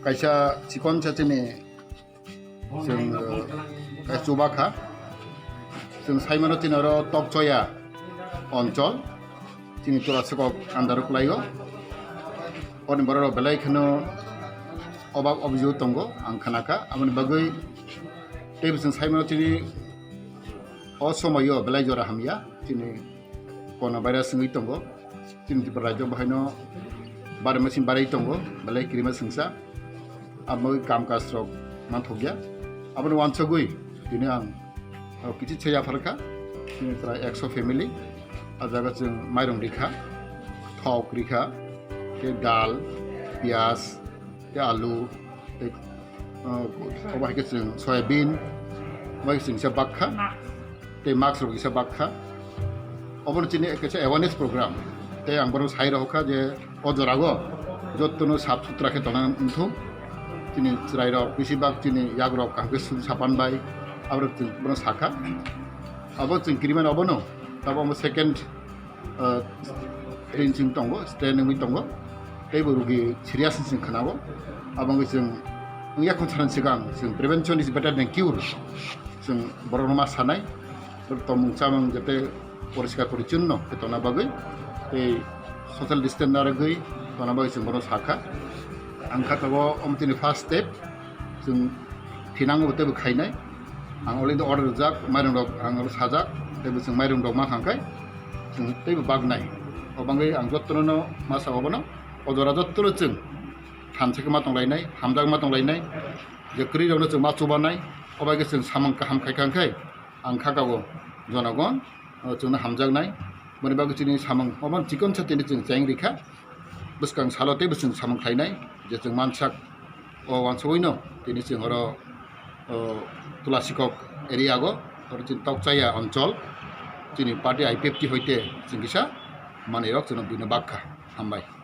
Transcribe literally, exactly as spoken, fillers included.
Kaisa chikon cha chini chwng, eh, chubakha. Chwng saimano chini oro Tokchoya onchol, chini Tulasikok andaro kwlaio. Oni bororok belai kheno obak objio tongo, ang khnakha. Aboni bagwi teibo chwng saimano chini o somoio belai jora hamya, chini coronavirus wngwi tongo. Chini Tripura rajyo bahaino barwi machine barwi tongo, belai kirima singsa. Abo kam kaj rok manthokya. Aboni wansugwi tini ang, o, kichi chaya phalkha. Chini prai ekso family. A jaga chwng mairung rikha, thok rikha, tei dal, piyaj, tei alu, tei, uh, obo hai khe chwng soyabin, obo hai khe chwng kisa bakha, tei mask rok kisa bakha. Obono chini kaisa awareness program, tei ang bono sai rw kha je o jora o jotono sap sutra khe tongna wngthung. Chini chwrai rok bisi bak chini yak rok kaham khe sum sapan bai, abo rok chwng bono sakha. Abo chwng kirimani obono, tabo omo second ah, strain chwng tongo, strain wngwi tongo. Teibo rugi serious wng chwng khwnao. Abo wngwi chwng wngya khun sanani swkang chwng prevention is better than cure. Chwng borokno ma sanai. Tongmung chamung jete poriskar porichonno khe tongna bagwi tei social distance narwgwi tongna bagwi chwng bono sakha. Ang kha tabuk omo chini first step. Chwng thinango teibo khainai. Ang already order rijak, mairung rok ang oro sajak, teibo chwng mairung rok ma kha khe chwng teibo baknai. O bagwi ang jotono ma sa obono, o jora jotono chwng thansa khe ma tonglainai, hamjak ma tonglainai, je kwrwi rokno chwng ma chubanai, o bai khe chwng samung kaham khai kha khe ang kha kago jonogon, o chwngno hamjaknai. Boni bagwi chini samung obo chikon sa tini chwng cheng rikha. Bwskang salo teibo chwng samung khlainai, je chwng mansak o wansugwino tini chwng oro, o, Tulasikok area o, oro chini Tokchaya onchol, chini party I P F T hoite chwng kisa manwi rok chwngno buino bakha. Hambai.